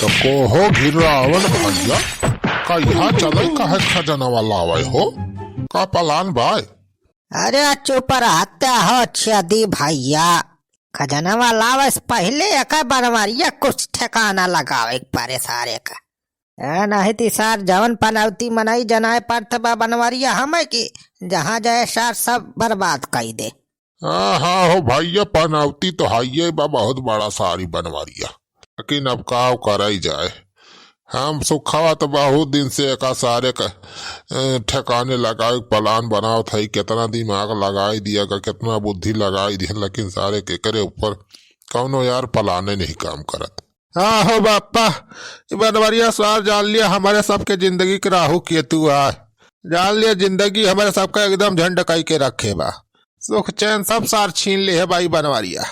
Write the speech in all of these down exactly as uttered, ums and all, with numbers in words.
को हो घिरावन भैया, कहिया चलै काहे खजनवा लावै हो? का पलान बाय? अरे चुप रहते हो छेदी भैया, खजनवा लावै से पहिले एका बनवरिया कुछ ठिकाना लगावै के परे सारे का। ए, नहीं ती सार जवन पनौती मनई जनाए पड़त बा बनवरिया हमें कि जहाँ जाए सार सब बर्बाद कई दे। हाँ, हाँ हो भैया, पनौती तो हइये बा बहुत बड़ा सारी बनवरिया, लेकिन अब काव करई जाए। हम सुखवा तो बहुत दिन से एका सारे क, अ, ठिकाने लगावे के plan बनावत हई, केतना दिमाग लगाई दिया का, केतना बुद्धि लगाई दिया, लेकिन सारे के करे ऊपर कौनो यार पलाने नहीं काम करत। हाँ हो बापा, ई बनवरिया सार जान लिया हमरे सबके जिंदगी के राहु केतु है। जान लिया जिंदगी हमरे सबका एकदम झंड कई के रखे बा। सुख चैन सब सार छीन ले है बा ई बनवरिया।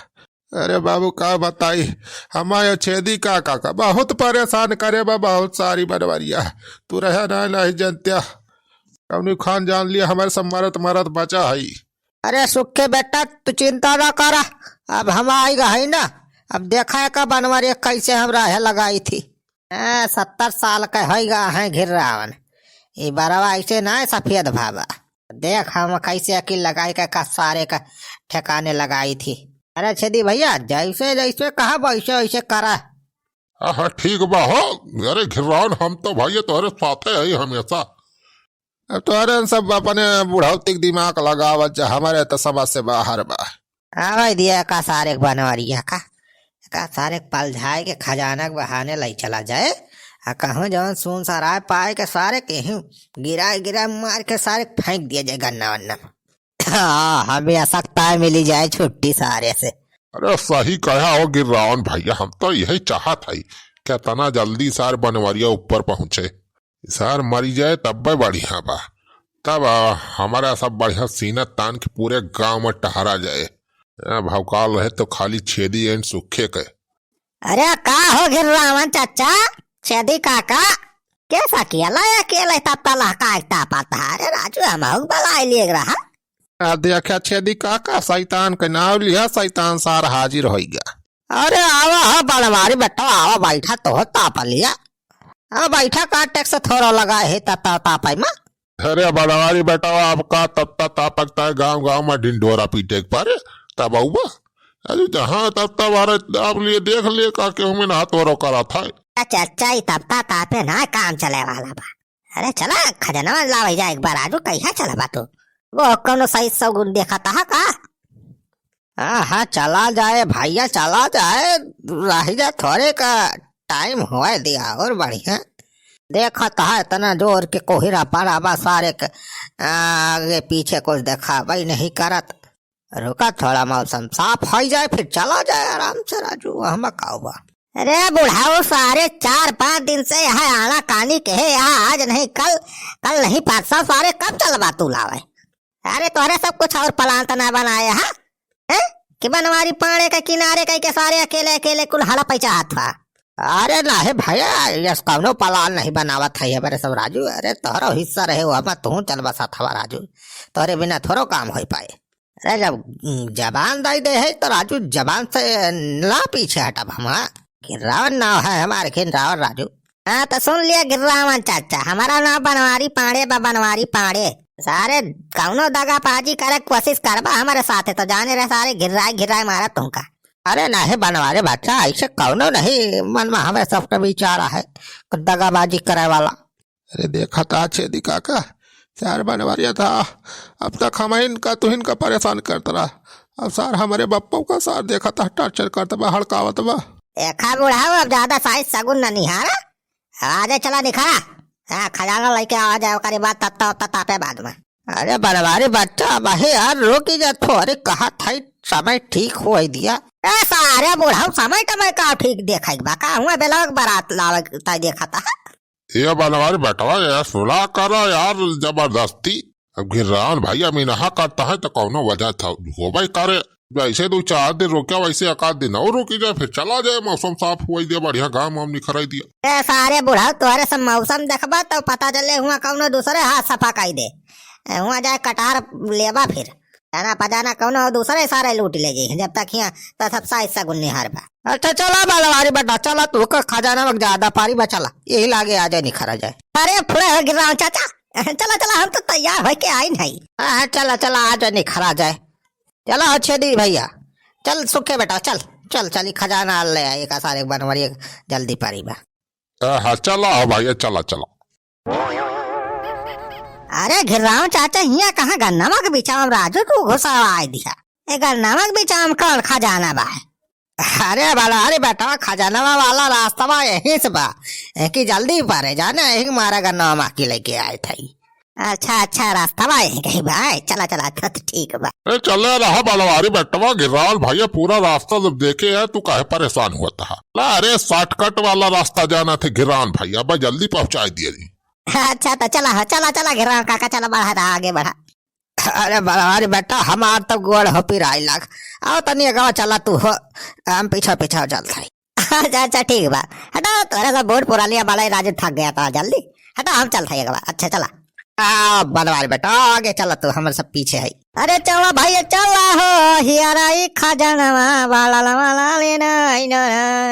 अरे बाबू का बताई, हमारे छेदी काका का बहुत परेशान करे बा बहुत सारी बनवरिया। तू रहे ना नहीं जनत्या, कौनी खान जान लिया हमरे सब मरत मरत बचा हई। अरे सुखे बेटा, तू चिंता ना करा, अब हम आई गए ना, अब देखा है का बनवरिया कैसे हम राहे लगाई थी। हाँ, सत्तर साल के होई गा हैं घिर्रावन। ई बरवा ऐसे ना है सफेद भावा। देख हम कैसे अकिल लगाई के का सारे का ठिकाने लगाई थी। अरे छेदी भैया, जैसे जैसे कहा वैसे वैसे करा। हाँ, हाँ, ठीक बा हो। अरे घिर्रावन, हम तो भैया तोहरे साथे है हमेशा। अब तोहरे सब अपने बुढ़ौती के दिमाग लगावत जा, हमारे तो समझ से बाहर बा। आवे दिया का सारे के बनवरिया का, का सारे के पलझाए के खजाना के बहाने लई चला जाए। आ कहूँ जवन सून सराय पाए के सारे के ही गिराए गिराए मार के सारे के फेंक दिया जाए गन्ना वन्ना में। हाँ, हमें असकता है मिली जाए छुट्टी सारे से। अरे सही कहा हो गिर्रावन भैया, हम तो यही चाहत हई। केतना जल्दी सार बनवरिया ऊपर पहुँचे। सार मरी जाए तब्बे बढ़िया बा, तब आ, हमारा सब बढ़िया सीना तान के पूरे गांव में टहरा जाए। आ, भौकाल रहे तो खाली छेदी एंड सुखे के। अरे का हो घिर्रावन चाचा, छेदी काका, कैसा अकेला अकेले तब तलहका एकता पता? अरे राजू, हम हुक बलाई लिए रहा। आ देखा छेदी काका, शैतान के नाव लिया, शैतान सार हाजिर होई गा। अरे आवा हो बनवारी बेटा, आवा बैठा, तो ताप लिया। आ बैठा, का टैक्स थोड़ा लगा है तत्ता तापाई मा। अरे बनवारी बेटा, आपका तत्ता तापकता है, गांव गांव में ढिंढोरा पीटे के परे, तब आऊबा। अरे जहाँ तत्ता बारे आप लिए देख लिए, का केहू में ना तोरो करा था। अच्छा, अच्छा, ई तत्ता तापे ना काम चले वाला बा। अरे चला, खजनवा लावे जा एक बार, आजू कहिया चला बा तू? वो कौनो सही सगुन देखा था का? हाँ, हाँ, चला जाए भैया, चला जाए, रह जा, थोड़े का टाइम होए दिया और बढ़िया। देखत है इतना जोर के कोहिरा पड़ा बा, सारे के आगे पीछे कुछ देखाबे नहीं करत। रुका, थोड़ा मौसम साफ हो जाए, फिर चला जाए आराम से राजू, हम का बा। अरे बुढ़ाऊ, सारे चार पाँच दिन से यहाँ आना कानी के है, यहाँ आज नहीं कल, कल नहीं परसों, सारे कब चलबा तू लावे? अरे तोहरे सब कुछ और प्लान त ना बनाए हा? हैं? कि बनवारी पाड़े के किनारे कई के सारे अकेले अकेले कुल हड़पै चाहत बा। अरे नाहे भैया, यस कौनो प्लान नहीं बनावत है हमारे सब राजू। अरे तोहरो हिस्सा रहे वो, हम तू चल बसा था राजू, तोहरे बिना थोड़ो काम हो पाए। अरे जब जबान दई दे है तो राजू जबान से ना पीछे हटब हम, हाँ? घिर्रावन नाव है हमारे, घिर्रावन राजू। हाँ, तो सुन लिया गिर्रावन चाचा, हमारा नाम बनवारी पांड़े बा, बनवारी पांड़े। सारे कौनो दगाबाजी करे के कोशिश करबा हमारे साथे, तो जाने रहे सारे घिर्राए घिर्राए मारा तुमका। अरे नहीं बनवारी बच्चा, ऐसे कौनो नहीं मन में हमें सबके विचार है दगाबाजी करे वाला। अरे देखा था छेदी काका, सार बनवारिया था, अब तक हम इनका तुहिन का परेशान करत रहा, अब सार हमारे बप्पो का सार देखा था टॉर्चर करत बा, हड़कावत बा। देखा बुढ़ाऊ, अब ज्यादा साइज सगुन न निहारा, आजे चला निखारा। हाँ, खजाना लेके आवा जाए, ओकरे बाद तत्ता उत्ता तापे बाद में। अरे बनवारी बच्चा, अब हे यार रुकी जा थोड़े, कहा था समय ठीक हो दिया। ए सारे बुढ़ाऊ, समय टमय का ठीक देखा बा का? हुआ बेलवा के बारात लावे ताई देखा था। ये बनवारी बेटवा, ये सुना करा यार जबरदस्ती। अब घिर्रावन भैया मिनहा करता है तो कौनो वजह था होबे करे। जैसे दो चार दिन रुके वैसे एक आध दिन और रुकी जाए, फिर चला जाए, मौसम साफ हुआ दिया, बढ़िया घाम वाम निखराई दिया। ए सारे बुढ़ाऊ, तोहरे सब मौसम देखबा तो पता चले हुआ कौनो दूसरे हाथ सफा कई दे। ए, हुआ जाए कटार लेबा फिर। जाना पजाना कौनो दूसरे सारे लूट ले जाई, जब तक हियाँ तो सब साइज सगुन निहार बा। अच्छा चला बलवारी बेटा, चला, तू का खजाना में ज्यादा पारी बा, चला, यही लागे आ जाए, निखरा जाए। अरे फुरे हो गिराम चाचा, चला चला, हम तो तैयार होके आई नहीं। हाँ हाँ, चला चला, आ जाए, निखरा जाए। चला हो छेदी भैया, चल सुखे बेटा, चल चल चल, ई खजाना ले आ, एक सारे बनवरी, एक जल्दी पारी बा। हाँ हाँ, चला हो भैया, चला चला। अरे घिर्राम चाचा, हियाँ कहाँ गन्नवा के बिचाम राजू तू घुसावा आइ दिया? ए गन्नवा के बिचाम कौन खजाना बा? अरे बलवारी बेटवा, खजानवा वाला रास्तवा यहीं से बा, एकी जल्दी पारे जाने, यही मारा गन्नवा माँ की लेके आए थे। अच्छा अच्छा, रास्तवा यहीं कहीं बा, चला चला, अच्छा तो ठीक बा। ए चले रहा बलवारी बेटवा, घिर्राम भैया पूरा रास्ता जब देखे है, तू काहे परेशान होता है? ला अरे, शॉर्टकट वाला रास्ता जाना थे घिर्राम भैया, बस जल्दी पहुँचाई दिया जी। अच्छा तो चला, हाँ, चला चला घिर्राम काका, चला बढ़ा रहा, आगे बढ़ा। अरे बलवारी बेटा, हमार तो गोड़ हो पिराई लाग। आओ तनी अगवा चला तू हो, हम पीछा पीछा चलत हई। अच्छा अच्छा ठीक बा, हटा तोरे सब बूढ़ पुरानिया वाला ही राजू थक गया था, जल्दी हटा, हम चलत हई अगवा। अच्छा चला। आ बलवारी बेटा, आगे चला तू, हमर सब पीछे है। अरे चला भैया चला हो, हियरा ई खजानवा वाला वाला लेना, ना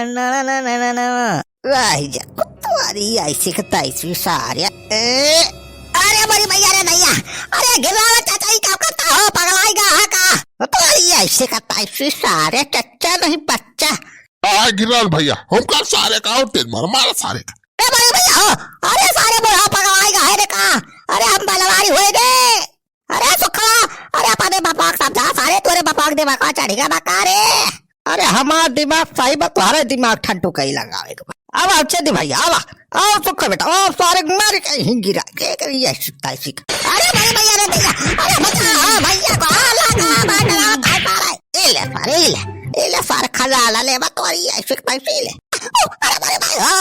ना ना ना ना ना। वाह जा, तुम्हारी ऐसी का तैसी सारे। ए, अरे बड़ी भैया रे भैया, अरे घिर्राम चाचा, ई का करता हो, पगलाई गा है का? तुम्हारी ऐसी का तैसी सारे, चच्चा नहीं बच्चा। आ घिर्राम भैया, हम का सारे का और तेज मार, मार सारे का। ए बड़ी भैया हो, अरे सारे बुढ़ा पगलाई गा है रे का? अरे हम बलवारी हुए गे। अरे सुखवा, अरे अपने बपाक समझा सारे, तोरे बपाक दिमाग का चढ़ गया बा का रे? अरे हमार दिमाग सही बा, तोहरे दिमाग ठंडू कहीं लगावे के बा। अब आओ छेदी भैया, आवा, आओ सुख बेटा, आओ सारे मार के ही गिरा के कर ये सिकता सिक। अरे भाई भैया रे भैया, अरे बचा, हाँ भैया को, हाँ लगा, मार डाला, ताई सारे। ए ले सारे, ए ले, ए ले सारे खजाना ले बा, तोरी ये सिकता सी ले। अरे भाई भाई, हाँ,